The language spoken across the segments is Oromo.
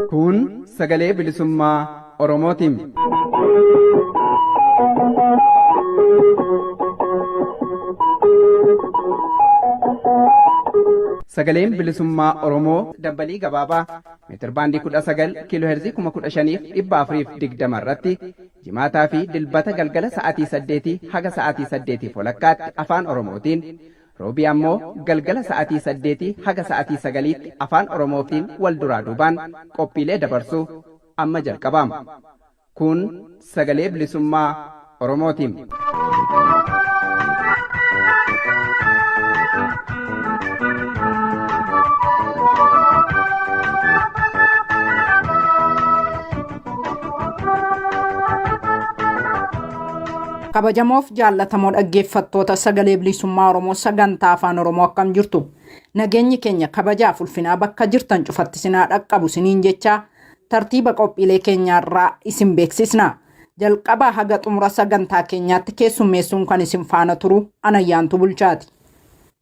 Kun sagalee bilisummaa Oromootiin. Sagaleen bilisummaa Oromoo dambalii gabaabaa meetirbaandii 19 kiiloo heerzii 15,420 irratti jimaataa fi dilbata galgala sa'aatii 8 haga sa'aatii 8 walakkaatti afaan Oromootiin roobii ammoo galgala sa'aatii 8 haga sa'aatii 9tti afaan Oromootiin wal duraa duubaan qophiilee dabarsuu amma jalqabama. Kun sagalee bilisummaa Oromootiin. Kabajamoof jaallatamoo dhaggeeffattoota sagalee bilisummaa Oromoo sagantaa afaan Oromoo akkam jirtu? Nageenyi keenya kabajaaf ulfinaa bakka jirtan cufatti sinaa dhaqqabu siniin jechaa tartiiba qophiilee keenyaarraa isin beeksisna. Jalqabaa haga xumura sagantaa keenyaatti keessummeessuun kan isin faana turu Anayyaantu Bulchaati.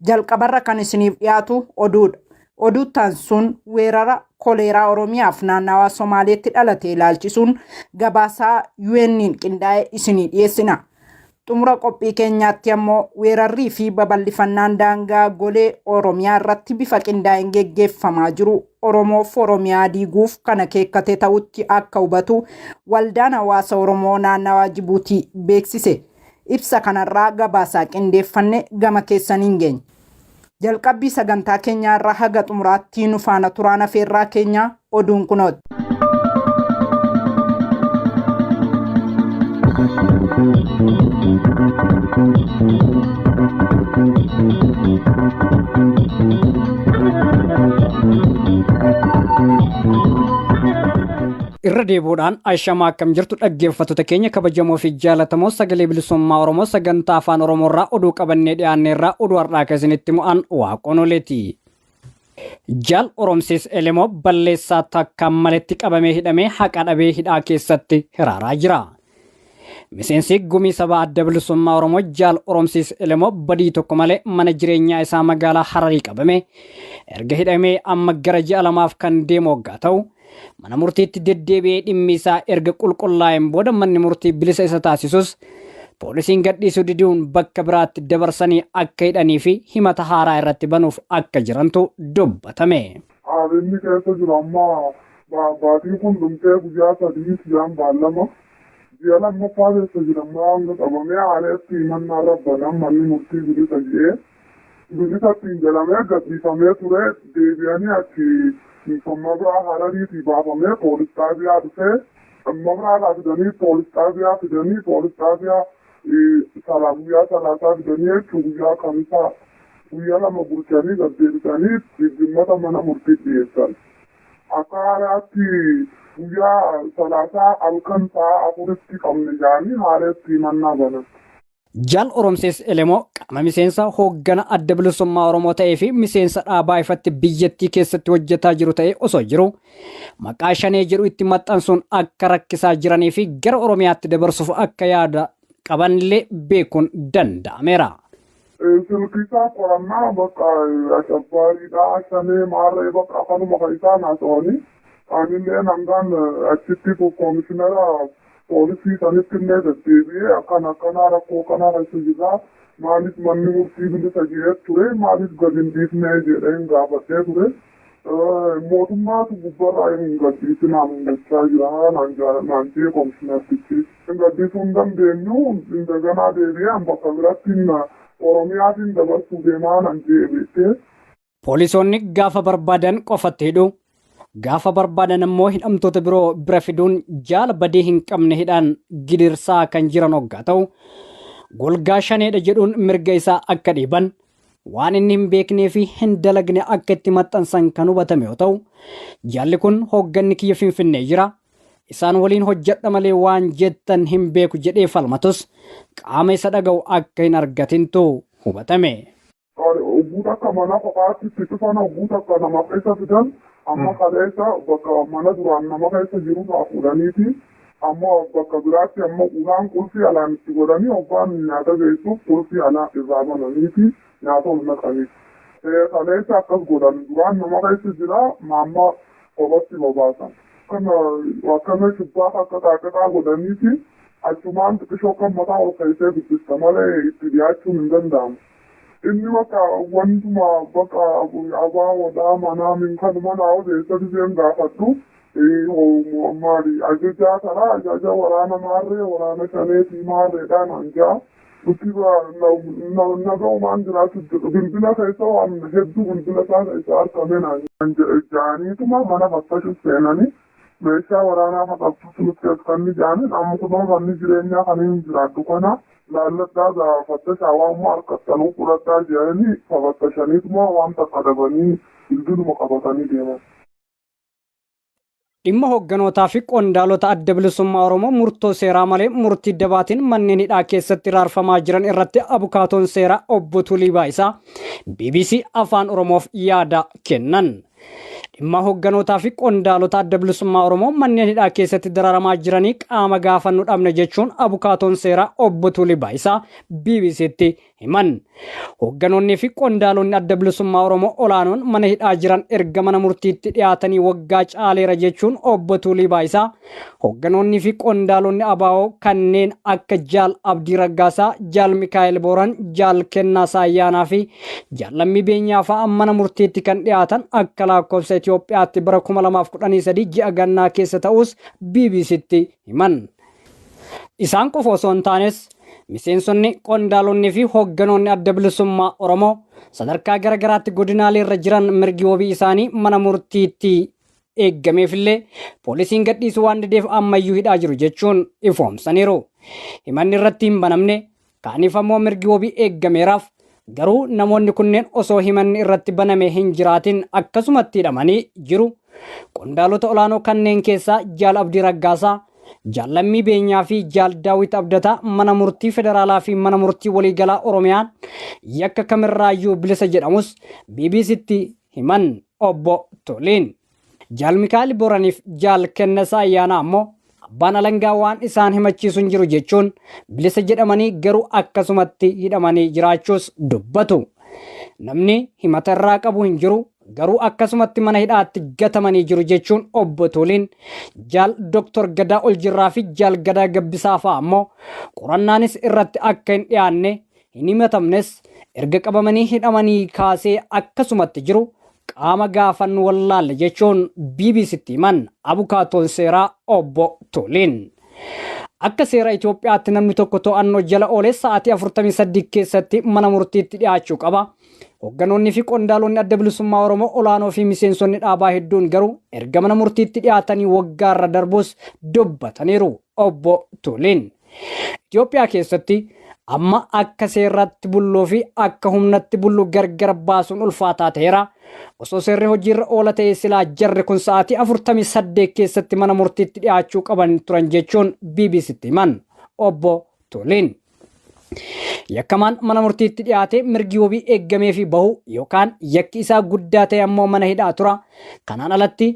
Jalqabarra kan isiniif dhiyaatu oduudha. Oduuttaan sun weerara koleeraa Oromiyaaf naannawaa Somaaleetti dhalate ilaalchisuun gabaasaa UN'n qindaa'e isinii dhiyeessina. Xumura qophii keenyaatti ammoo weerarrii fi babal'ifannaan daangaa golee Oromiyaa irratti bifa qindaa'een geggeeffamaa jiru Oromoof Oromiyaa diiguuf kan akeekkate ta'utti akka hubatu Waldaan Hawaasa Oromoo naannawaa Jibuutii beeksise. Ibsa kanarraa gabaasaa qindeeffanne gama keessaniin geenya. Jalqabbii sagantaa keenyaa irraa haga xumuraatti nu faana turaan afeerraa keenya oduun kunooti. Irra deebi'uudhaan ashamaa akkam jirtu dhaggeeffattoota keenya kabajamoo fi jaalatamoo sagalee bilisummaa Oromoo sagantaa afaan Oromoo irraa oduu qabannee dhiyaanne irraa oduu har'aa kan isinitti mo'an waaqoon oleeti. Jaal Oromsiis Elemoo balleessaa takkaan maletti qabamee hidhamee haqa dhabee hidhaa keessatti hiraaraa jira. Miseensi gumii sabaa adda bilisummaa Oromoo Jaal Oromsiis Elemoo badii tokko malee mana jireenyaa isaa magaalaa Hararii qabame erga hidhamee amma gara ji'a lamaaf kan deemu waggaa ta'u mana murtiitti deddeebi'ee dhimmi isaa erga qulqullaa'een booda manni murtii bilisa isa taasisus poolisiin gadhiisuu diduun bakka biraatti dabarsanii akka hidhanii fi himata haaraa irratti banuuf akka jirantu dubbatame. Haalli keessa jiru amma baatiin kun dhumtee guyyaa sadii siyaan baallama. Ji'a lammaffaa keessa jira amma hanga qabamee haareetti himannaa rabbanan manni murtii bilisa jedhee bilisa ittiin jedhamee gadhiifamee ture deebi'anii achi mabraa Harariitii baafamee poolis xaabiyaa dhufee mabraadhaa fidanii poolis xaabiyaa fidanii poolis xaabiyaa salaa guyyaa salaasaa fidanii jechuun guyyaa kamisaa guyyaa lama bulchanii gaddeebisanii jimmata mana murtii dhiyeessan. Akka haaraatti guyyaa salaasaa halkan sa'a afuritti qabne jedhanii haareetti himannaa banan. Jaal Oromsees Elemoo qaama miseensa hooggana adda bilisummaa Oromoo ta'ee fi miseensa dhaabaa ifatti biyyattii keessatti hojjetaa jiru ta'ee osoo jiru maqaa shanee jedhu itti maxxansuun akka rakkisaa jiranii fi gara Oromiyaatti dabarsuuf akka yaada qabanillee beekuun danda'ameera. Silkii isaa qorannaa bakka ashabbaariidha shanee maarree bakka akkanuma kan isaan haasa'anii anillee hangaan achitti koomishinara poolisii sanitti illee deddeebi'ee akkana akkanaa rakkoo kanaa keessa jirra maaliif manni murtii bilisa jedhee ture maaliif gad hin dhiifne jedheen gaafadhee ture. Mootummaatu gubbarraa hin gadhiisinaa hin gochaa jira naan jee koomishinartichi. Hin gadhiisuu hin dandeenyu indaganaa deebi'ee bakka biratti Oromiyaatiin dabarsuu deemaa naan jee beektee. Poolisoonni gaafa barbaadan qofatti hidhu. Gaafa barbaadan ammoo hidhamtoota biroo bira fiduun jaala badii hin qabne hidhaan gidirsaa kan jiran hoggaa ta'u golgaa shaneedha jedhuun mirga isaa akka dhiiban waan inni hin beeknee fi hin dalagne akka itti maxxansan kan hubatame yoo ta'u jaalli kun hoogganni kiyya Finfinnee jira. Isaan waliin hojjedha malee waan jettan hin beeku jedhee falmatus qaama isa dhaga'u akka hin argatintu hubatame. Ogguu takka mana kophaatti itti cufan ogguu takka nama keessa fidan Amma kaleessa bakka mana duraan nama keessa jiru irraa fuudhaniiti amma bakka biraatti amma ulaan qulfii alaan itti godhanii hoggaan nyaata geessuuf qulfii alaa irraa bananiiti nyaata ol naqaniif. Kaleessa akkas godhan duraan nama keessa jira amma kophatti babaasan. Kana akkana shubbaa akka qaaqaqaa godhaniiti achumaan xiqqishoo kan mataa ol kaasee dubbista malee itti dhiyaachuun hin danda'amu. Inni bakka wantuma bakka abaawoodhaa manaa min kanuma naa odeessa giseen gaafadhu maali ajajaa karaa ajaja waraana maarree waraana shaneetii maarreedhaan hanjaa nuti nagaumaan jiraachuu jiru bilbila keessa waan hedduu bilbila isaa keessa argame naan jaaniituma mana fattashu seenanii meeshaa waraanaa faqabtuutu nutti as kan jaaniin amma kunoo manni jireenyaa kan hin jiraadhu kana laalladhaa fattashaa waan harkattanuu fudhadhaa jedhanii fafattashaniituma waan takka dhabanii bilbiluma qabatanii deeman. Dhimma hoogganootaa fi qondaalota adda bilisummaa Oromoo murtoo seeraa malee murtii dabaatiin manneen hidhaa keessatti raarfamaa jiran irratti abukaatoon seeraa obbo Tulii Baayisaa BBC Afaan Oromoof yaada kennan. Dhimma hoogganootaa fi qondaalota adda bilisummaa Oromoo manneen hidhaa keessatti dararamaa jiranii qaama gaafannu dhabne jechuun abukaatoon seeraa obbo Tulii Baayisaa BBCtti himan. Hoogganoonni fi qondaalonni adda bilisummaa Oromoo olaanoon mana hidhaa jiran erga mana murtiitti dhiyaatanii waggaa caaleera jechuun obbo Tulii Baayisaa hoogganoonni fi qondaalonni ABO kanneen akka Jaal Abdii Raggaasaa, Jaal Mikaa'el Booran, Jaal Kennaa Saayyaanaa fi Jaal Lammii Beenyaa fa'aa mana murtiitti kan dhiyaatan akka lakkoofsa Itoophiyaatti bara 2013 ji'a gannaa keessa ta'us BBCtti himan. Isaan qofa osoo hin taanes miseensonni qondaalonni fi hoogganoonni adda bilisummaa Oromoo sadarkaa garaagaraatti godinaalee irra jiran mirgi wabii isaanii mana murtiitti eeggameefillee poolisiin gadhiisuu waan dideef ammayyuu hidhaa jiru jechuun ifoomsaniiru. Himanni irratti hin banamne kaaniif ammoo mirgi wabii eeggameeraaf garuu namoonni kunneen osoo himanni irratti baname hin jiraatin akkasumatti hidhamanii jiru. Qondaalota olaanoo kanneen keessaa Jaal Abdii Raggaasaa, Jaal Lammii Beenyaa fi Jaal Daawit Abdataa mana murtii federaalaa fi mana murtii waliigalaa Oromiyaan yakka kamirraayyuu bilisa jedhamus BBCtti himan obbo Tuliin. Jaal Mikaa'el Booraniif Jaal Kennasaa Ayyaanaa ammoo abbaan alangaa waan isaan himachiisu hin jiru jechuun bilisa jedhamanii garuu akkasumatti hidhamanii jiraachuus dubbatu. Namni himata irraa qabu hin jiru garuu akkasumatti mana hidhaatti gatamanii jiru jechuun obbo Tuliin Jaal Dooktor Gadaa Oljirraa fi Jaal Gadaa Gabbisaa fa'aa ammoo qorannaanis irratti akka hin dhiyaanne hin himatamnes erga qabamanii hidhamanii kaasee akkasumatti jiru qaama gaafannu wallaalle jechuun BBCtti himan abukaatoon seeraa obbo Tuliin. Akka seera Itoophiyaatti namni tokko to'annoo jala oolee sa'aatii 48 keessatti mana murtiitti dhiyaachuu qaba. Hoogganoonni fi qondaalonni adda bilisummaa Oromoo olaanoo fi miseensonni dhaabaa hedduun garuu erga mana murtiitti dhiyaatanii waggaarra darbus dubbataniiru obbo Tuliin. Itoophiyaa keessatti amma akka seerratti bulluu fi akka humnatti bullu gargar baasuun ulfaataa ta'eera. Osoo seerri hojiirra oola ta'e silaa jarri kun sa'aatii 48 keessatti mana murtiitti dhiyaachuu qaban turan jechuun BBCtti himan obbo Tuliin. Yakkamaan mana murtiitti dhiyaate mirgi wabii eeggamee fi bahu yookaan yakki isaa guddaa ta'e ammoo mana hidhaa tura. Kanaan alatti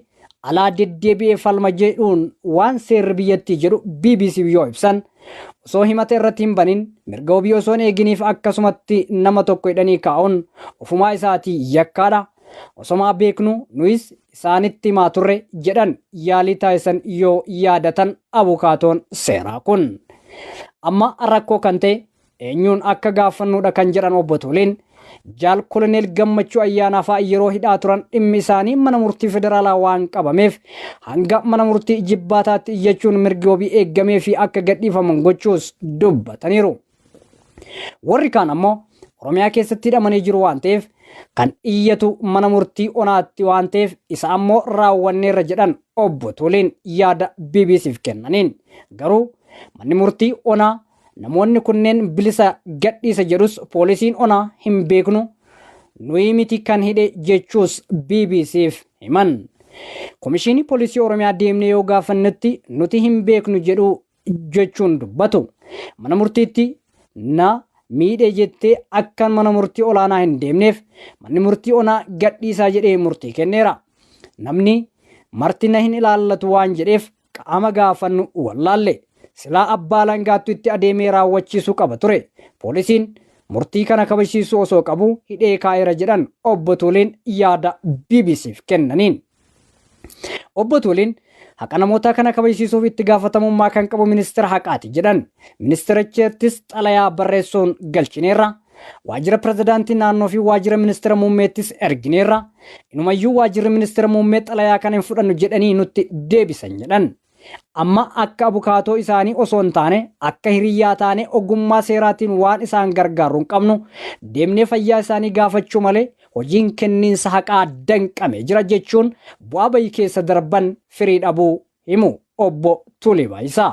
alaa deddeebi'ee falma jedhuun waan seerri biyyattii jedhu BBC yoo ibsan osoo himata irratti hin banin mirga wabii osoo hin eeginiif akkasumatti nama tokko hidhanii kaa'uun ofumaa isaatii yakkaadha. Osomaa beeknu nuyis isaanitti himaa turre jedhan yaalii taasisan yoo yaadatan abukaatoon seeraa kun. Amma rakkoo kan ta'e eenyuun akka gaafannuudha kan jedhan obbo Tuliin Jaal Koloneel Gammachuu Ayyaanaa fa'aa yeroo hidhaa turan dhimmi isaanii mana murtii federaalaa waan qabameef hanga mana murtii jibbaataatti iyyachuun mirgi wabii eeggamee fi akka gadhiifaman gochuus dubbataniiru. Warri kaan ammoo Oromiyaa keessatti hidhamanii jiru waan ta'eef kan iyyatu mana murtii onaatti waan ta'eef isa ammoo raawwanneerra jedhan obbo Tuliin yaada BBCf kennaniin. Garuu manni murtii onaa namoonni kunneen bilisa gadhiisa jedhus poolisiin onaa hin beeknu nuyi miti kan hidhe jechuus BBCf himan. Komishinii poolisii Oromiyaa deemnee yoo gaafannetti nuti hin beeknu jedhu jechuun dubbatu. Mana murtiitti na miidhee jettee akka mana murtii olaanaa hin deemneef manni murtii onaa gadhiisaa jedhee murtii kenneera. Namni marti na hin ilaallatu waan jedheef qaama gaafannu wallaalle. Silaa abbaa alangaattu itti adeemee raawwachiisuu qaba ture. Poolisiin murtii kana kabajsiisuu osoo qabu hidhee kaa'eera jedhan Obbo Tuuliin yaada BBCf kennaniin. Obbo Tuuliin haqa namootaa kana kabajsiisuuf itti gaafatamummaa kan qabu ministeera haqaati jedhan. Ministeerichattis xalayaa barreessuun galchineerra. Waajjira pirezidaantii naannoo fi waajjira ministeera muummeettis ergineerra. Inumayyuu waajjirri ministeera muummee xalayaa kana hin fudhannu jedhanii nutti deebisan jedhan. Amma akka abukaatoo isaanii osoo hin taane akka hiriyyaa taane ogummaa seeraatiin waan isaan gargaarru hin qabnu deemnee fayyaa isaanii gaafachuu malee hojiin kenniinsa haqaa danqame jira jechuun bu'aa bayii keessa darban firii dhabuu himu obbo Tuulii Baayisaa.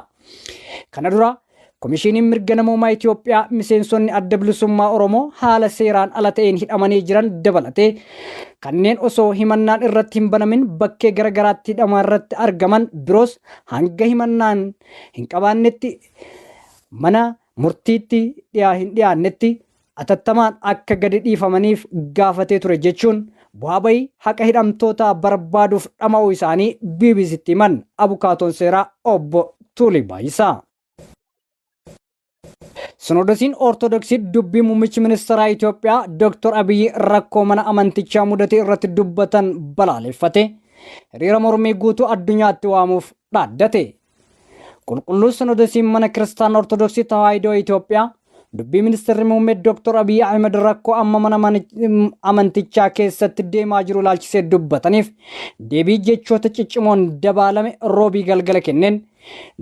Kana dura Komishiiniin Mirga Namoomaa Itoophiyaa miseensonni Adda Bilisummaa Oromoo haala seeraan ala ta'een hidhamanii jiran dabalatee kanneen osoo himannaan irratti hin banamin bakkee garagaraatti hidhama irratti argaman biroos hanga himannaan hin qabaannetti mana murtiitti dhiyaa hin dhiyaannetti atattamaan akka gadi dhiifamaniif gaafatee ture jechuun bu'aa bayii haqa hidhamtootaa barbaaduuf dhama'uu isaanii BBCtti himan abukaatoon seeraa obbo Tuulii Baayisaa. Sinodosiin Ortodoksii dubbii muummichi ministeeraa Itoophiyaa Dr. Abiyyi rakkoo mana amantichaa mudate irratti dubbatan balaaleffate hiriira mormii guutuu addunyaatti waamuuf dhaaddate. Qulqulluu Sinodosiin mana kiristaana Ortodoksii Tawaahidoo Itoophiyaa dubbii ministeerri muummee Dr. Abiyyi Ahmed rakkoo amma mana amantichaa keessatti deemaa jiru ilaalchisee dubbataniif deebii jechoota ciccimoon dabaalame roobii galgala kenneen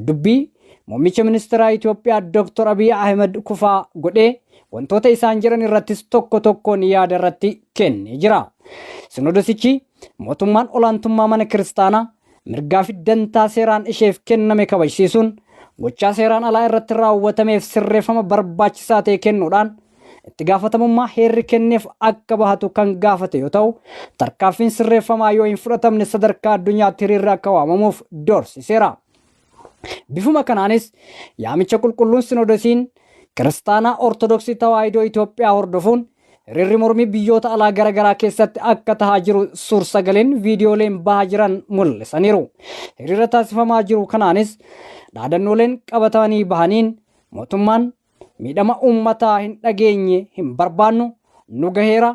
dubbii Muummicha ministeeraa Itoophiyaa Dr. Abiy Ahmed kufaa godhee wantoota isaan jedhan irrattis tokko tokkoon yaada irratti kennee jira. Sinodosichi mootummaan olaantummaa mana kiristaanaa mirgaa fi dantaa seeraan isheef kenname kabajsiisuun gochaa seeraan alaa irratti raawwatameef sirreeffama barbaachisaa ta'e kennuudhaan itti gaafatamummaa heerri kenneef akka bahatu kan gaafate yoo ta'u tarkaanfiin sirreeffamaa yoo hin fudhatamne sadarkaa addunyaatti hiriirri akka waamamuuf doorsiseera. Bifuma kanaanis yaamicha qulqulluun sinodosiin kiristaanaa Ortodoksii Tawaahidoo Itoophiyaa hordofuun hiriirri mormii biyyoota alaa garaagaraa keessatti akka tahaa jiru suur-sagaleen viidiyooleen bahaa jiran mul'isaniiru. Hiriira taasifamaa jiru kanaanis dhaadannooleen qabatanii bahaniin mootummaan miidhama uummataa hin dhageenye hin barbaannu nu gaheera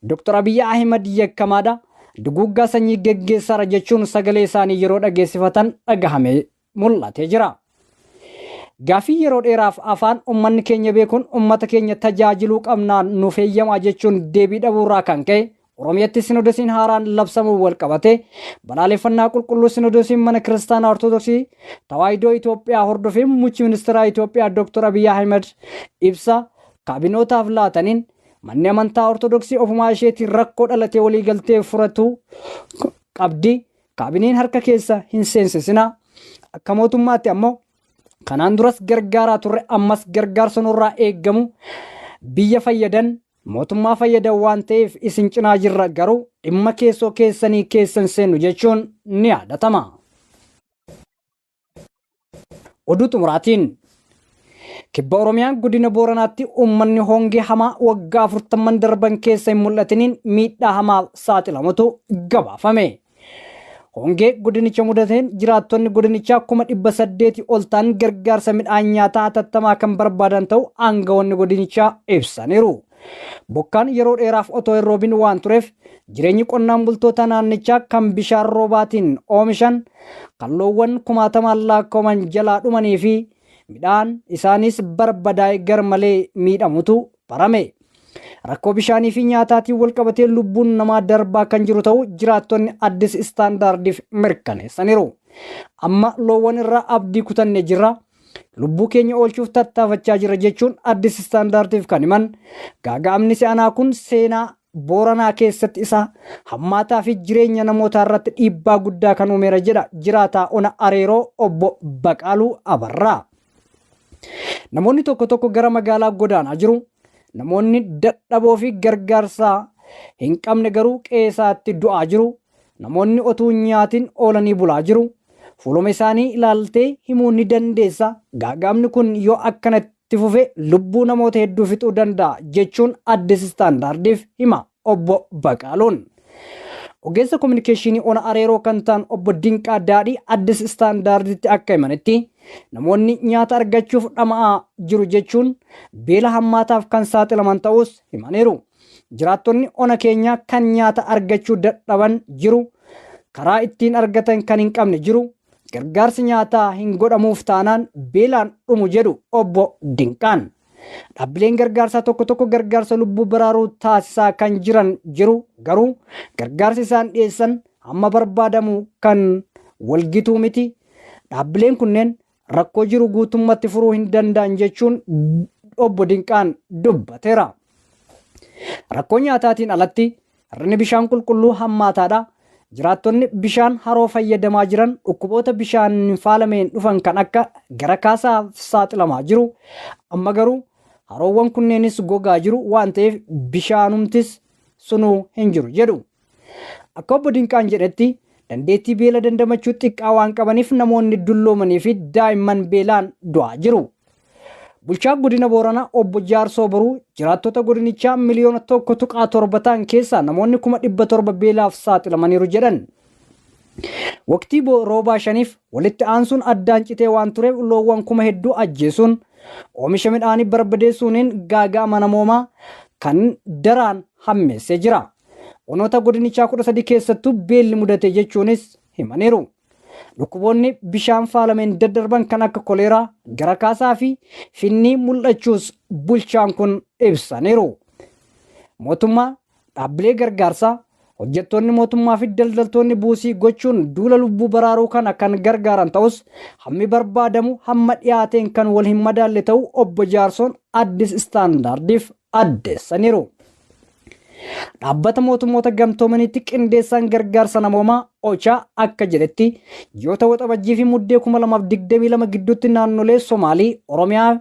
Dr. Abiyyi Ahimad yakkamaadha duguuggaa sanyii geggeessaara jechuun sagalee isaanii yeroo dhageessifatan dhagahame mul'atee jira. Gaaffii yeroo dheeraaf afaan uummanni keenya beekuun uummata keenya tajaajiluu qabnaan nuuf heeyyamaa jechuun deebii dhabuurraa kan ka'e Oromiyaatti sinodosiin haaraan labsamuun wal qabate balaaleffannaa qulqulluu sinodosiin mana kiristaanaa Ortodoksii Tawaahidoo Itoophiyaa hordofee muummichi ministeeraa Itoophiyaa Dr. Abiyyi Ahimad ibsa kaabinootaaf laataniin manni amantaa Ortodoksii ofumaa isheetiin rakkoo dhalatee waliigaltee furatu qabdi. Kaabineen harka keessa hin seensisina. Akka mootummaatti ammoo kanaan duras gargaaraa turre ammas gargaarsa nurraa eeggamu biyya fayyadan mootummaa fayyadan waan ta'eef isin cinaa jirra garuu dhimma keessoo keessanii keessan seennu jechuun ni yaadatama. Oduu xumuraatiin Kibba Oromiyaan godina Booranaatti uummanni hongee hamaa waggaa 40 darban keessa hin mul'atiniin miidhaa hamaaf saaxilamutu gabaafame. Hongee godinicha mudateen jiraattonni godinichaa 800,000 ol ta'an gargaarsa midhaan nyaataa hatattamaa kan barbaadan ta'uu aangawoonni godinichaa ibsaniiru. Bokkaan yeroo dheeraaf otoo hin roobin waan tureef jireenyi qonnaan bultoota naannichaa kan bishaan roobaatiin oomishan kan loowwan kumaatamaan lakkaa'aman jalaa dhumanii fi midhaan isaanis barbadaa'e garmalee miidhamutu barame. Rakkoo bishaanii fi nyaataatiin walqabatee lubbuun namaa darbaa kan jiru ta'uu jiraattonni Addis Istaandaardiif mirkaneessaniiru. Amma loowwan irraa abdii kutanne jirra. Lubbuu keenya oolchuuf tattaafachaa jirra jechuun Addis Istaandaardiif kan himan gaaga'amni si'anaa kun seenaa Booranaa keessatti isa hammaataa fi jireenya namootaa irratti dhiibbaa guddaa kan uumeera jedha jiraataa ona Areeroo obbo Baqaaluu Abarraa. Namoonni tokko tokko gara magaalaa godaanaa jiru. Namoonni dadhaboo fi gargaarsa hin qabne garuu qe'ee du'aa jiru. Namoonni otuu hin nyaatin oolanii bulaa jiru. Fuuluma isaanii ilaaltee himuu ni dandeessa. Gaaga'amni kun yoo akkanatti fufe lubbuu namoota hedduu fixuu danda'a jechuun Addis Istaandaardiif hima obbo Baqaaluun. Ogeessa kominikeeshinii ona Areeroo kan ta'an obbo Dinqaa Daadhii Addis Istaandaarditti akka himanitti namoonni nyaata argachuuf dhama'aa jiru jechuun beela hammaataaf kan saaxilaman ta'us himaniiru. Jiraattonni ona keenyaa kan nyaata argachuu dadhaban jiru, karaa ittiin argatan kan hin qabne jiru, gargaarsi nyaataa hin godhamuuf taanaan beelaan dhumu jedhu obbo Dinqaan. Dhaabbileen gargaarsaa tokko tokko gargaarsa lubbuu baraaruu taasisaa kan jiran jiru garuu gargaarsi isaan dhiyeessan hamma barbaadamu kan walgituu miti. Dhaabbileen kunneen rakkoo jiru guutummatti furuu hin danda'an jechuun obbo Dinqaan dubbateera. Rakkoo nyaataatiin alatti hir'inni bishaan qulqulluu hammaataadha. Jiraattonni bishaan haroo fayyadamaa jiran dhukkuboota bishaan hin faalameen dhufan kan akka gara kaasaaf saaxilamaa jiru. Amma garuu haroowwan kunneenis gogaa jiru waan ta'eef bishaanumtis sunuu hin jiru jedhu. Akka obbo Dinqaan jedhetti dandeettii beela dandamachuu xiqqaa waan qabaniif namoonni dulloomanii fi daa'imman beelaan du'aa jiru. Bulchaa godina Booranaa obbo Jaarsoo Boruu jiraattota godinichaa 1.7 miliyoona ta'an keessaa namoonni 700,000 beelaaf saaxilamaniiru jedhan. Waqtii roobaa shaniif walitti aansuun addaan citee waan tureef loowwan kuma hedduu ajjeesuun oomisha midhaanii barbadeessuuniin gaaga'ama namoomaa kan daraan hammeessee jira. Onoota godinichaa 13 keessattuu beelli mudate jechuunis himaniiru. Dhukkuboonni bishaan faalameen daddarban kan akka koleeraa, gara kaasaa fi finnii mul'achuus bulchaan kun ibsaniiru. Mootummaa, dhaabbilee gargaarsaa, hojjettoonni mootummaa fi daldaltoonni buusii gochuun duula lubbuu baraaruu kana kan gargaaran ta'us hammi barbaadamu hamma dhiyaateen kan wal hin madaalle ta'uu obbo Jaarsoon Addis Istaandaardiif addeessaniiru. Dhaabbata mootummoota gamtoomaniitti qindeessaan gargaarsa namoomaa OCHA akka jedhetti ji'oota Waxabajjii fi Muddee 2022 gidduutti naannolee Somaalii, Oromiyaa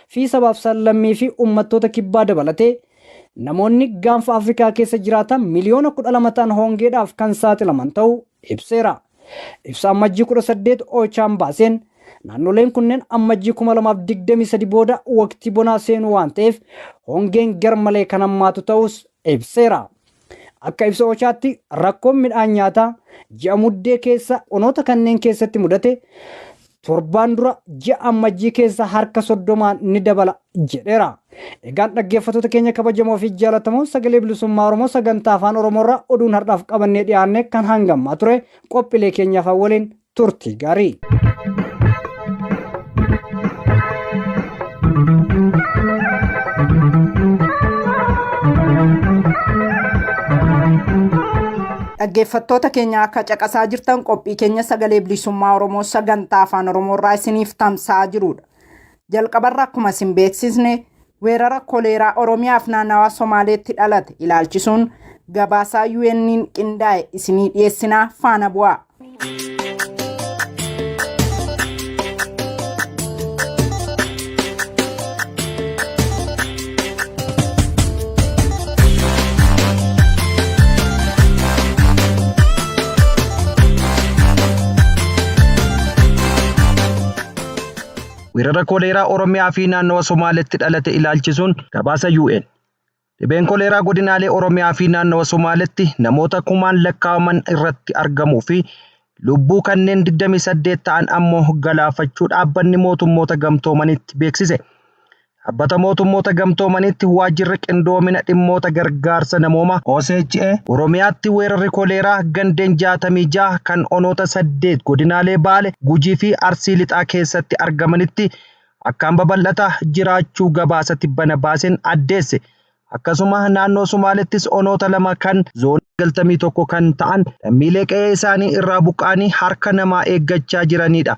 fi sabaaf sablammii fi uummattoota kibbaa dabalatee namoonni gaanfa Afrikaa keessa jiraatan 12 miliyoona ta'an hongeedhaaf kan saaxilaman ta'uu ibseera. Ibsa Ammajjii 18 OCHAan baaseen naannoleen kunneen Ammajjii 2023 booda waqtii bonaa seenuu waan ta'eef hongeen garmalee kan hammaatu ta'us ibseera. Akka ibsa OCHAatti rakkoon midhaan nyaataa ji'a Muddee keessa onoota kanneen keessatti mudate torbaan dura ji'a Ammajjii keessa harka 30n ni dabala jedheera. Egaan dhaggeeffattoota keenya kabajamoo fi jaallatamoo sagalee bilisummaa Oromoo sagantaa afaan Oromoo irraa oduun har'aaf qabannee dhiyaanne kan hangammaa ture qophiilee keenyaaf waliin turtii gaarii. Dhaggeeffattoota keenya akka caqasaa jirtan qophii keenya sagalee bilisummaa Oromoo sagantaa afaan Oromoo irraa isiniif tamsa'aa jirudha. Jalqabarra akkuma isin beeksisne weerara koleeraa Oromiyaaf naannawaa Somaaleetti dhalate ilaalchisuun gabaasaa UN'n qindaa'e isinii dhiyeessinaa faana bu'aa. Weerara koleeraa Oromiyaa fi naannawa Somaaleetti dhalate ilaalchisuun gabaasa UN. Dhibeen koleeraa godinaalee Oromiyaa fi naannawa Somaaleetti namoota kumaan lakkaa'aman irratti argamuu fi lubbuu kanneen 28 ta'an ammoo galaafachuu dhaabbanni mootummoota gamtoomanitti beeksise. Dhaabbata mootummoota gamtoomanitti waajjirri qindoomina dhimmoota gargaarsa namoomaa OCHA Oromiyaatti weerarri koleeraa gandeen 66 kan onoota 8 godinaalee Baale, Gujii fi Arsii Lixaa keessatti argamanitti akkaan babal'ataa jiraachuu gabaasa tibbana baaseen addeesse. Akkasuma naannoo Somaaleettis onoota lama kan zoonii 91 kan ta'an lammiilee qe'ee isaanii irraa buqqa'anii harka namaa eeggachaa jiranidha.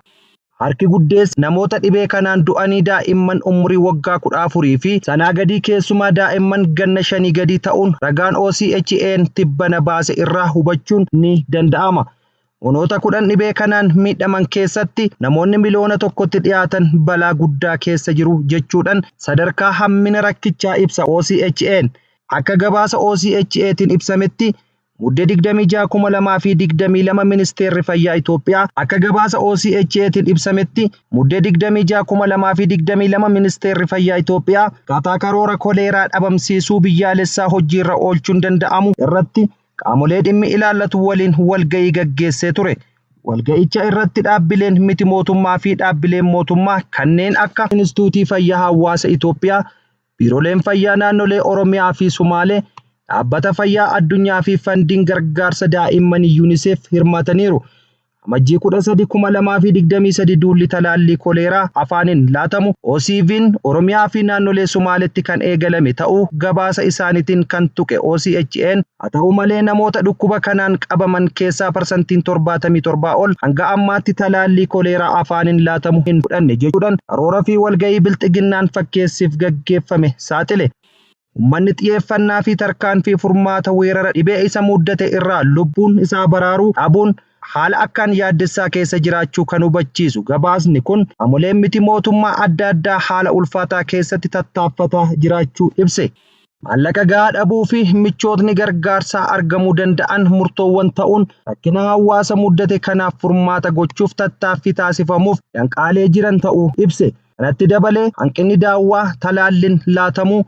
Harki guddeessi namoota dhibee kanaan du'anii daa'imman umurii waggaa 14 fi sanaa gadii keessumaa daa'imman ganna 5 gadii ta'uun ragaan OCHA'n tibbana baase irraa hubachuun ni danda'ama. Onoota 10 dhibee kanaan miidhaman keessatti namoonni 1 miliyoonatti dhiyaatan balaa guddaa keessa jiru jechuudhaan sadarkaa hammina rakkichaa ibsa OCHA'n. Akka gabaasa OCHA'tiin ibsametti Muddee 26,2022 Ministeerri Fayyaa Itoophiyaa akka gabaasa OCHA'tiin ibsametti Muddee 26,2022 Ministeerri Fayyaa Itoophiyaa akkaataa karoora koleeraa dhabamsiisuu biyyaalessaa hojiirra oolchuun danda'amu irratti qaamolee dhimmi ilaallatu waliin walga'ii gaggeessee ture. Walga'icha irratti dhaabbileen miti mootummaa fi dhaabbileen mootummaa kanneen akka Inistituutii Fayyaa Hawaasa Itoophiyaa, Biiroleen Fayyaa Naannolee Oromiyaa fi Sumaalee, Dhaabbata Fayyaa Addunyaa fi Fandiin Gargaarsa Daa'immanii UNICEF hirmaataniiru. Amajjii 13, 2023 duulli talaallii koleeraa afaaniin laatamu OCV'n Oromiyaa fi naannolee Sumaaletti kan eegalame ta'uu gabaasa isaaniitiin kan tuqe OCHA'n, haa ta'u malee namoota dhukkuba kanaan qabaman keessaa 77% ol hanga ammaatti talaallii koleeraa afaaniin laatamu hin fudhanne jechuudhaan karoora fi walga'ii bilxiginnaan fakkeessiif gaggeeffame saaxile. Uummanni xiyyeeffannaa fi tarkaanfii furmaata weerara dhibee isa muddate irraa lubbuun isaa baraaruu dhabuun haala akkaan yaaddessaa keessa jiraachuu kan hubachiisu gabaasni kun, qaamoleen miti mootummaa adda addaa haala ulfaataa keessatti tattaaffataa jiraachuu ibse. Maallaqa gahaa dhabuu fi michootni gargaarsaa argamuu danda'an murtoowwan ta'uun rakkina hawaasa muddate kanaaf furmaata gochuuf tattaaffii taasifamuuf danqaalee jiran ta'uu ibse. Kanatti dabalee hanqinni daawwaa talaalliin laatamuu,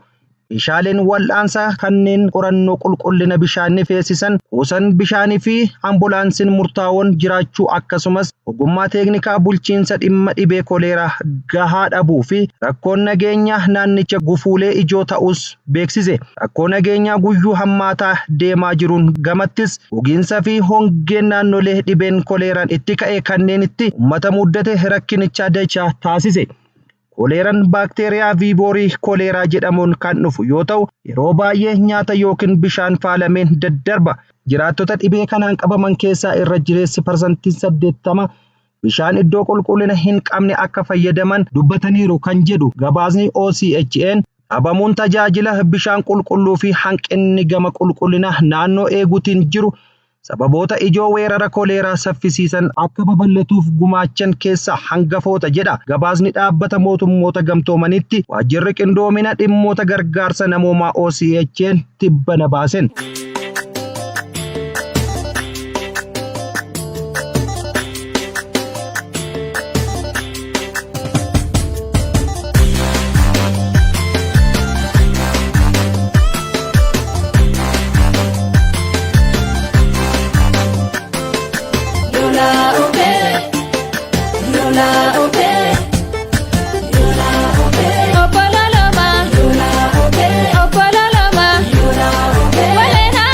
meeshaaleen wal'aansaa kanneen qorannoo qulqullina bishaanii feesisan, kuusan bishaanii fi ambulaansiin murtaa'oon jiraachuu, akkasumas ogummaa teeknikaa bulchiinsa dhimma dhibee koleeraa gahaa dhabuu fi rakkoon nageenyaa naannicha gufuulee ijoo ta'us beeksise. Rakkoo nageenyaa guyyuu hammaataa deemaa jiruun gamattis gogiinsa fi hongeen naannolee dhibeen koleeraan itti ka'e kanneenitti uummata muddate rakkinicha dachaa taasise. Koleeraan baakteeriyaa viiboorii koleeraa jedhamuun kan dhufu yoo ta'u, yeroo baay'ee nyaata yookiin bishaan faalameen daddarba. Jiraattota dhibee kanaan qabaman keessaa irra jireessi 80% bishaan iddoo qulqullina hin qabne akka fayyadaman dubbataniiru kan jedhu gabaasni OCHA'n, dhabamuun tajaajila bishaan qulqulluu fi hanqinni gama qulqullina naannoo eeguutiin jiru sababoota ijoo weerara koleeraa saffisiisan akka babal'atuuf gumaachan keessaa hangafoota jedha gabaasni dhaabbata mootummoota gamtoomanitti waajjirri qindoomina dhimmoota gargaarsa namoomaa OCHA'n tibbana baasen. Lola obe, Lola obe, Lola obe, Obololoma, Lola obe, Obololoma, Lola obe, Walena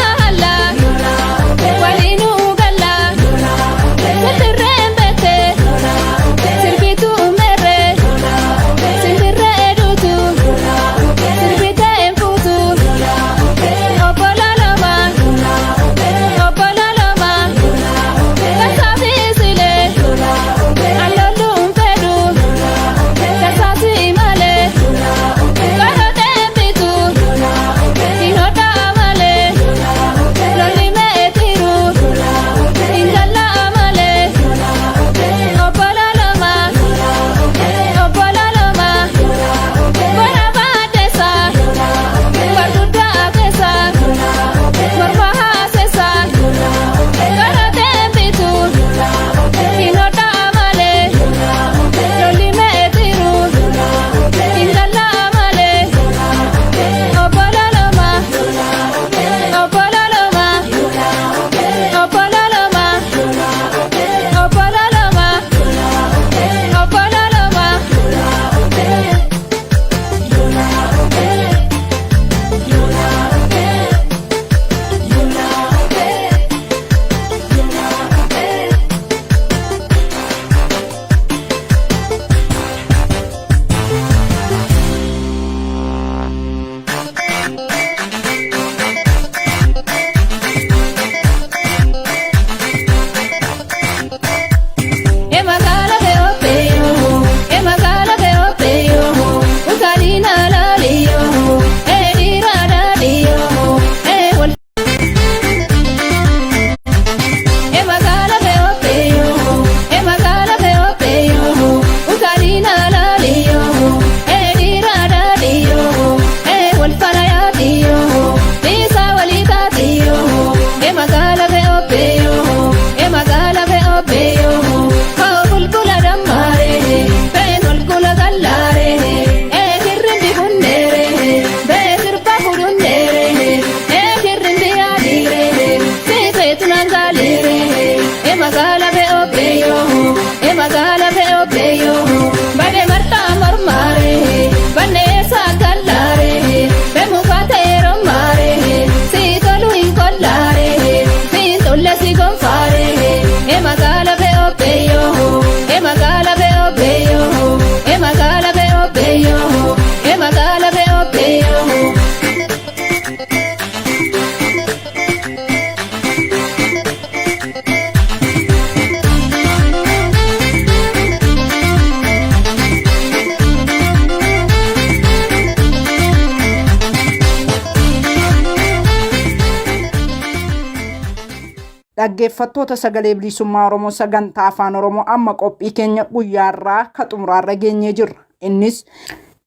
Dhaggeeffattoota Sagalee Bilisummaa Oromoo sagantaa Afaan Oromoo amma qophii keenya guyyaarraa ka xumuraarra geenyee jirra. Innis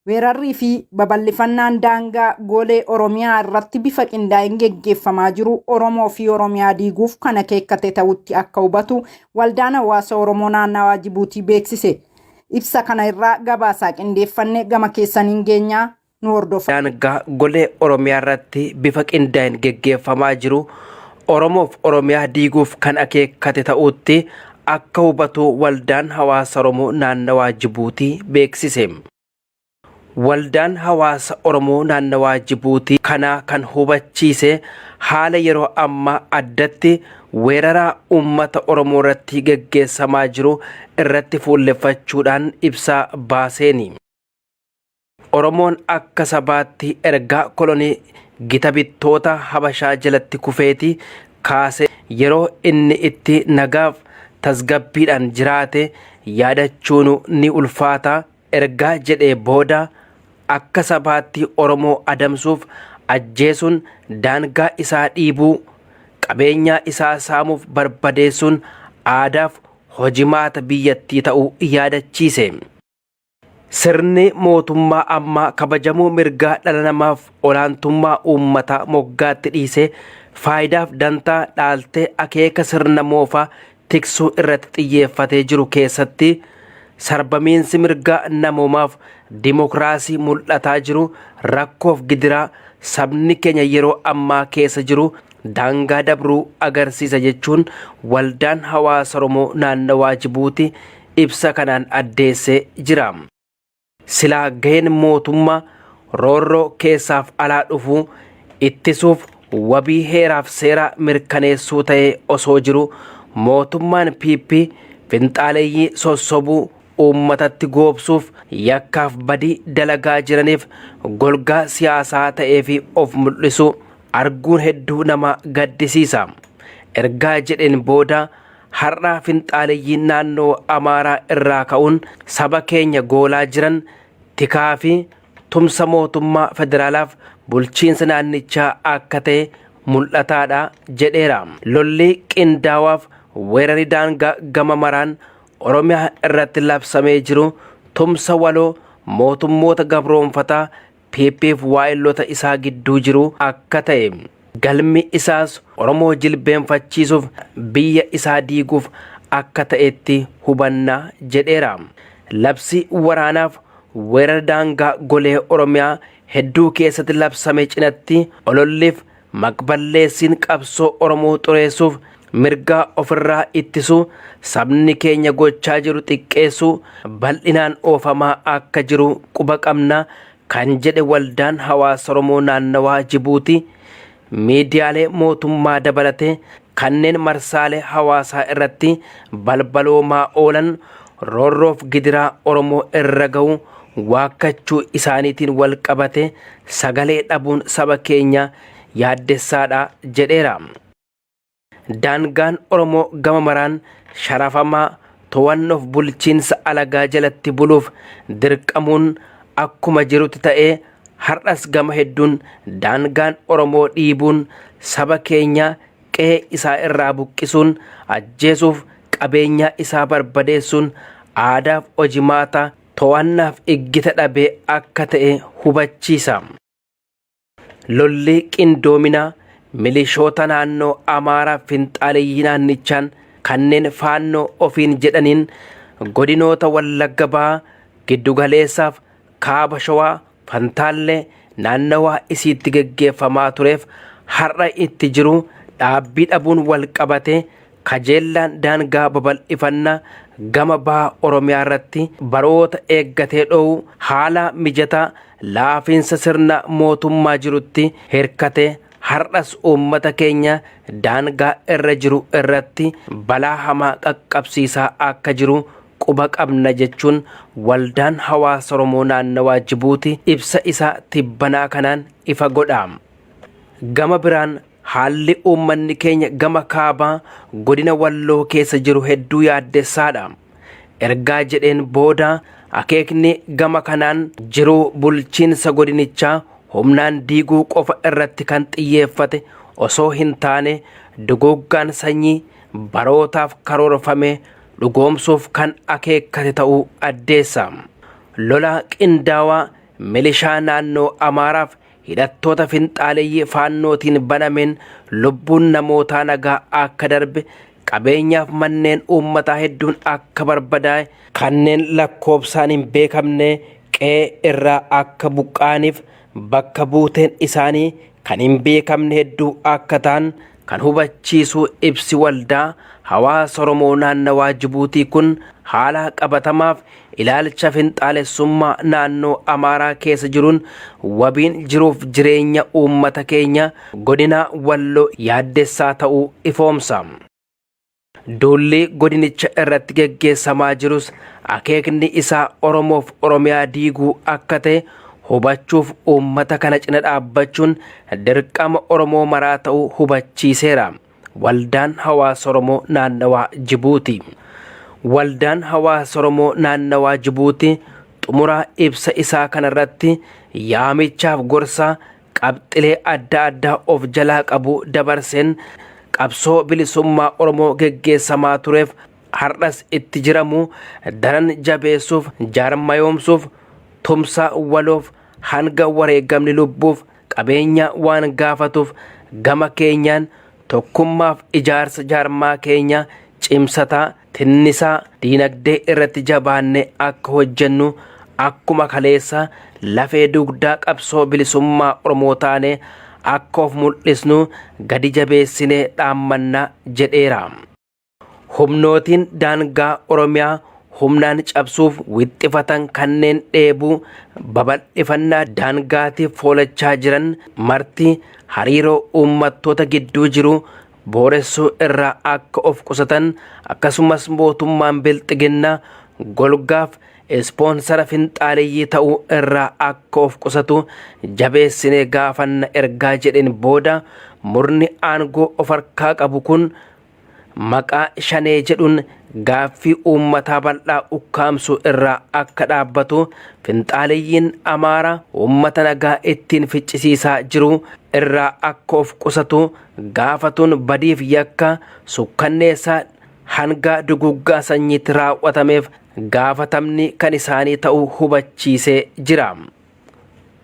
weerarrii fi babal'ifannaan daangaa golee Oromiyaa irratti bifa qindaa'een geggeeffamaa jiru Oromoo fi Oromiyaa diiguuf kan akeekkate ta'utti akka hubatu Waldaan Hawaasa Oromoo Naannawaa Jibuutii beeksise. Ibsa kana irraa gabaasaa qindeeffanne gama keessaniin geenyaa nu hordofaa. Daangaa golee Oromiyaa irratti bifa qindaa'een geggeeffamaa jiru Oromoof Oromiyaa diiguuf kan akeekkate ta'uutti akka hubatu Waldaan Hawaasa Oromoo Naannawaa Jibuutii beeksise. Waldaan Hawaasa Oromoo Naannawaa Jibuutii kanaa kan hubachiise haala yeroo ammaa addatti weeraraa uummata Oromoo irratti geggeessamaa jiru irratti fuulleffachuudhaan ibsa baaseeni. Oromoon akka sabaatti ergaa kolonii gita bittoota Habashaa jalatti kufeeti kaase yeroo inni itti nagaaf tasgabbiidhaan jiraate yaadachuunu ni ulfaata ergaa jedhee booda akka sabaatti Oromoo adamsuuf ajjeesuun daangaa isaa dhiibuu qabeenyaa isaa saamuuf barbadeessuun aadaaf hojimaata biyyattii ta'uu yaadachiise. Sirni mootummaa ammaa kabajamuu mirgaa dhala namaaf olaantummaa uummataa moggaatti dhiisee faayidaaf dantaa dhaaltee akeeka sirna moofaa tiksuu irratti xiyyeeffatee jiru keessatti sarbamiinsi mirgaa namoomaaf dimokiraasii mul'ataa jiru rakkoof gidiraa sabni keenya yeroo ammaa keessa jiru daangaa dabruu agarsiisa jechuun Waldaan Hawaasa Oromoo Naannawaa Jibuuti ibsa kanaan addeessee jira. Silaa gaheen mootummaa roorroo keessaaf alaa dhufu ittisuuf wabii heeraaf seeraa mirkaneessuu ta'ee osoo jiru mootummaan PP finxaaleeyyii sossobuu uummatatti goobsuuf yakkaaf badii dalagaa jiraniif golgaa siyaasaa ta'ee fi of mul'isu arguun hedduu nama gaddisiisa. Ergaa jedheen booda har'a finxaaleyyiin naannoo Amaaraa irraa ka'uun saba keenya goolaa jiran tikaa fi tumsa mootummaa federaalaaf bulchiinsa naannichaa akka ta'e mul'ataadha jedheera. Lolli qindaawaaf weerarri daangaa gama maraan Oromiyaa irratti labsamee jiru tumsa waloo mootummoota gabroomfataa PPf waa'illota isaa gidduu jiru akka ta'e galmi isaas Oromoo jilbeenfachiisuuf biyya isaa diiguuf akka ta'etti hubanna jedheera. Labsii waraanaaf weerara daangaa golee Oromiyaa hedduu keessatti labsame cinatti ololliif maqballeessiin qabsoo Oromoo xureessuuf mirgaa ofirraa ittisuu sabni keenya gochaa jiru xiqqeessuu bal'inaan oofamaa akka jiru quba qabna kan jedhe Waldaan Hawaasa Oromoo Naannawaa Jibuutii miidiyaalee mootummaa dabalatee kanneen marsaalee hawaasaa irratti balbaloomaa oolan roorroof gidiraa Oromoo irra ga'u waakkachuu isaaniitiin wal qabate sagalee dhabuun saba keenya yaaddessaadha jedheera. Daangaan Oromoo gama maraan sharafamaa to'annoof bulchiinsa alagaa jalatti buluuf dirqamuun akkuma jirutti ta'ee har'as gama hedduun daangaan Oromoo dhiibuun saba keenya qe'ee isaa irraa buqqisuun ajjeesuuf qabeenyaa isaa barbadeessuun aadaaf hojimaata to'annaaf iggita dhabee akka ta'e hubachiisa. Lolli qindoominaa milishoota naannoo Amaaraa finxaaleyyii naannichaan kanneen Faannoo ofiin jedhaniin godinoota Wallagga Bahaa giddugaleessaaf Kaaba Shawaa Fantaallee naannawaa isiitti geggeeffamaa tureef har'a itti jiru dhaabbii dhabuun walqabatee kajeellaan daangaa babal'ifannaa gama baha Oromiyaa irratti baroota eeggatee dho'u haala mijataa laafiinsa sirna mootummaa jirutti hirkatee har'as uummata keenya daangaa irra jiru irratti balaa hamaa qaqqabsiisaa akka jiru quba qabna jechuun Waldaan Hawaasa Oromoo Naannawaa Jibuuti ibsa isaa tibbanaa kanaan ifa godha. Gama biraan Haalli uummanni keenya gama kaabaa godina Walloo keessa jiru hedduu yaaddessaadha. Ergaa jedheen booda akeekni gama kanaan jiru bulchiinsa godinichaa humnaan diiguu qofa irratti kan xiyyeeffate osoo hin taane duguuggaan sanyii barootaaf karoorfame dhugoomsuuf kan akeekkate ta'uu addeessa. Lola qindaawaa milishaa naannoo Amaaraaf hidhattoota finxaaleyyii faannootiin banameen lubbuun namootaa nagaa akka darbe, qabeenyaaf manneen uummataa hedduun akka barbadaa'e, kanneen lakkoofsaan hin beekamne qe'ee irraa akka buqqa'aniif bakka buuteen isaanii kan hin beekamne hedduu akka ta'an kan hubachiisu ibsi waldaa hawaasa Oromoo naannawaa Jibuutii kun haala qabatamaaf ilaalcha finxaalessummaa naannoo Amaaraa keessa jiruun wabiin jiruuf jireenya uummata keenya godina Walloo yaaddessaa ta'uu ifoomsa. Duulli godinicha irratti geggeessamaa jirus akeekni isaa Oromoof Oromiyaa diiguu akka ta'e hubachuuf uummata kana cina dhaabbachuun dirqama Oromoo maraa ta'uu hubachiiseera. Waldaan Hawaasa Oromoo Naannawaa Jibuuti. Waldaan Hawaasa Oromoo Naannawaa Jibuuti xumura ibsa isaa kanarratti yaamichaaf gorsa qabxilee adda addaa of jalaa qabu dabarseen qabsoo bilisummaa Oromoo geggeessamaa tureef har'as itti jiramu daran jabeessuuf, jaarmayoomsuuf, tumsa waloof hanga wareegamni lubbuuf qabeenya waan gaafatuuf gama keenyaan tokkummaaf ijaarsa jaarmaa keenya cimsataa tinnisaa diinagdee irratti jabaannee akka hojjennu akkuma kaleessa lafee dugdaa qabsoo bilisummaa Oromoo taane akka of mul'isnu gadi jabeessinee dhaammanna jedheera. Humnootiin daangaa Oromiyaa humnaan cabsuuf wixxifatan kanneen dheebuu babal'ifannaa daangaatiif foolachaa jiran marti hariiroo uummattoota gidduu jiru booressuu irraa akka of qusatan, akkasumas mootummaan bilxiginnaa golgaaf ispoonsara finxaaleyyii ta'uu irraa akka of qusatu jabeessinee gaafanna ergaa jedheen booda, murni aangoo of harkaa qabu kun maqaa shanee jedhuun gaaffii uummataa bal'aa ukkaamsuu irraa akka dhaabbatu, finxaaleyyiin Amaaraa uummata nagaa ittiin ficcisiisaa jiru irraa akka of qusatu gaafatuun, badiif yakka sukkanneessaa hanga duguggaa sanyiitti raawwatameef gaafatamni kan isaanii ta'uu hubachiisee jira.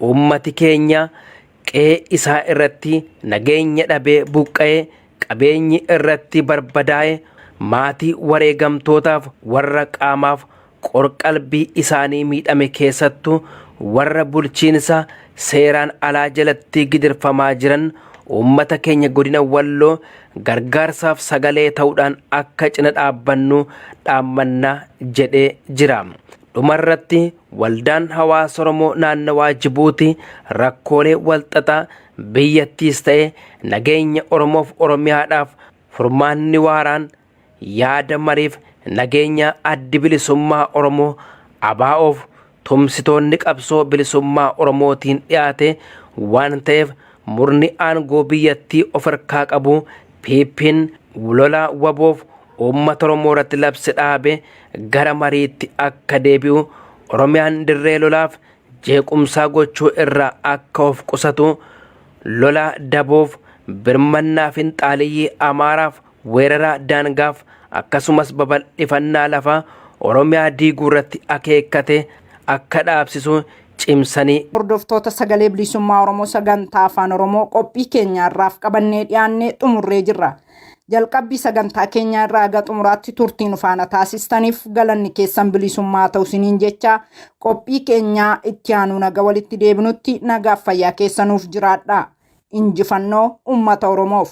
Uummati keenya qe'ee isaa irratti nageenya dhabee buqqa'ee, qabeenyi irratti barbadaa'e, maatii wareegamtootaaf, warra qaamaaf qorqalbii isaanii miidhame, keessattuu warra bulchiinsa seeraan alaa jalatti gidirfamaa jiran uummata keenya godina Walloo gargaarsaaf sagalee ta'uudhaan akka cina dhaabbannu dhaammannaa jedhee jira. Dhumarratti waldaan hawaasa Oromoo naannawaa Jibuutii rakkoolee walxaxaa biyyattiis ta'e nageenya Oromoof Oromiyaadhaaf furmaanni waaraan yaada mariif nageenya addi bilisummaa Oromoo ABO'f tumsitoonni qabsoo bilisummaa Oromootiin dhiyaate waan ta'eef, murni aangoo biyyattii of harkaa qabu PP'n lola waboof uummata Oromoo irratti labse dhaabe gara mariitti akka deebi'u, Oromiyaan dirree lolaaf jeequmsaa gochuu irraa akka of qusatu, lola daboof birmannaa finxaaliyyii Amaaraaf weerara daangaaf akkasumas babal'ifannaa lafaa Oromiyaa diiguu irratti akeekkate akka dhaabsisu cimsanii Hordoftoota Sagalee Bilisummaa Oromoo sagantaa Afaan Oromoo, qophii keenya irraaf qabannee dhiyaannee xumurree jirra. Jalqabbii sagantaa keenyaa irraa haga xumuraatti turtii nu faana taasistaniif galanni keessan bilisummaa ta'u isiniin jecha, qophii keenyaa itti aanu naga walitti deebinutti nagaaf fayyaa keessanuuf jiraadha. Injifannoo uummata Oromoof.